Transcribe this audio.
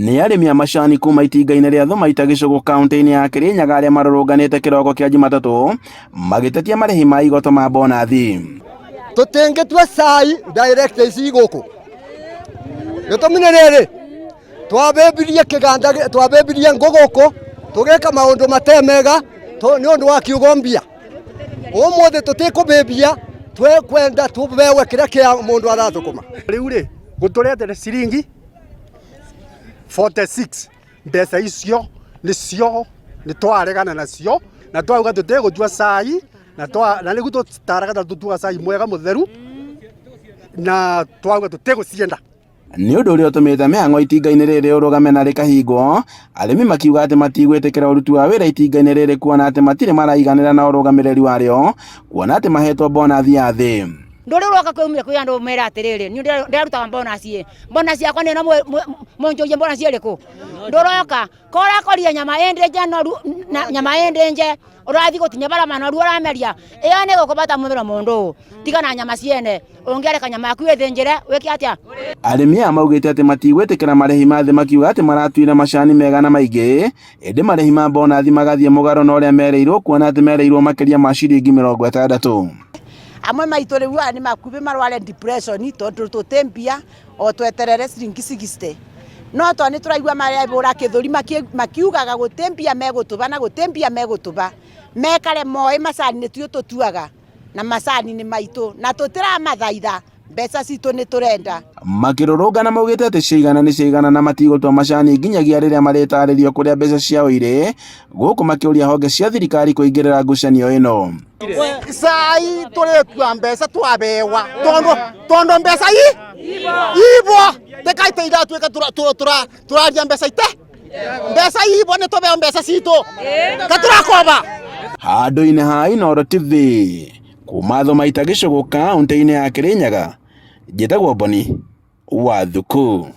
Nĩ arĩmi a macani kuma itinga-inĩ rĩa Thumaita Gĩcũgũ kaunti-inĩ ya Kĩrĩnyaga arĩa marũrũnganĩte kĩroko kĩa Jumatatũ magĩtetia marĩhi ma igoto ma bonathi. Tũtingĩtua cai direct ici gũkũ. Gĩtũmi nĩ rĩrĩ, twambĩmbirie kĩganda, twambĩmbirie ngũ gũkũ, tũgĩka maũndũ mate mega nĩ ũndũ wa kiugo mbia. Ũmũthĩ tũtikũbĩbia, twĩkwenda tũbewe kĩrĩa kĩa mũndũ arathũkũma. Rĩu rĩ, gũtũretere ciringi 46 mbeca icio nĩcio nĩ twaregana nacio na twauga tũtegũtua cai na twa na nĩguo tũtaraga na tũtuaga cai mwega mũtheru na twauga tũtegũcienda. Nĩ ũndũ ũrĩa ũtũmĩte mĩhang'o itinga-inĩ rĩrĩ ũrũgame na rĩkahingwo, arĩmi makiuga atĩ matigwĩtĩkĩra ũruti wa wĩra itinga-inĩ rĩrĩ kuona atĩ matirĩ maraiganĩra na ũrũgamĩrĩri warĩo, kuona atĩ mahetwo bonathi ya thĩ. Ndũrĩ ũroka kwĩyumĩria kwĩ andũ mera atĩrĩrĩ, niĩ ndĩrarutaga bonus ĩ, bonus yakwa nĩ ĩno mũnjũrie bonus ĩrĩkũ? Ndũroka, ko ũrakorire nyama ĩ ndĩnje noru, na nyama ĩ ndĩnje, ũrathiĩ gũtinia barama noru ũrameria, ĩyo nĩ gũkũbata mũthũra mũndũ, tiga na nyama ciene, ũngĩareka nyama yaku ĩthĩnjĩre, wĩke atĩa? Arĩmi aya maugĩte atĩ matigwĩtĩkĩra marĩhi ma thĩ makiuga atĩ maratuire macani mega na maingĩ, ĩndĩ marĩhi ma bonathi magathiĩ mũgarũ na ũrĩa merĩirwo kuona atĩ merĩirwo makĩria ma ciringi 60. Amwe maitũ rĩu aya nĩ makuhĩ marware depression tondũ tũtĩ mbia o tweterere ciringi 60 no to nĩ tũraigua marebũra kĩthũri makiugaga gũtĩ mbia megũtũba na gũtĩ mbia megũtũba mekare moĩ macani nĩtuo tũtuaga na macani nĩ maitũ na tũtiramathaitha mbeca citũ nĩ tũrenda. Makĩrũrũngana maugĩte atĩ ciaigana nĩ ciaigana na matigũtua macani nginyagia rĩrĩa marĩtarĩrio kũrĩa mbeca ciao irĩ, gũkũ makĩũria honge cia thirikari kũingĩrĩra ngucanio ĩno. Cai tũrĩtua mbeca twabewa tondu tondu mbeca i ibo tekaite iratuĩka tũraria mbeca ite mbeca ibo nĩ tũbeo mbeca citũ ka tũrakoba. Handũ-inĩ ha Inooro TV kuma Thumaita Gĩcũgũ kaũntĩ-inĩ ya Kĩrĩnyaga, njĩtagwo Boni wa Thuku.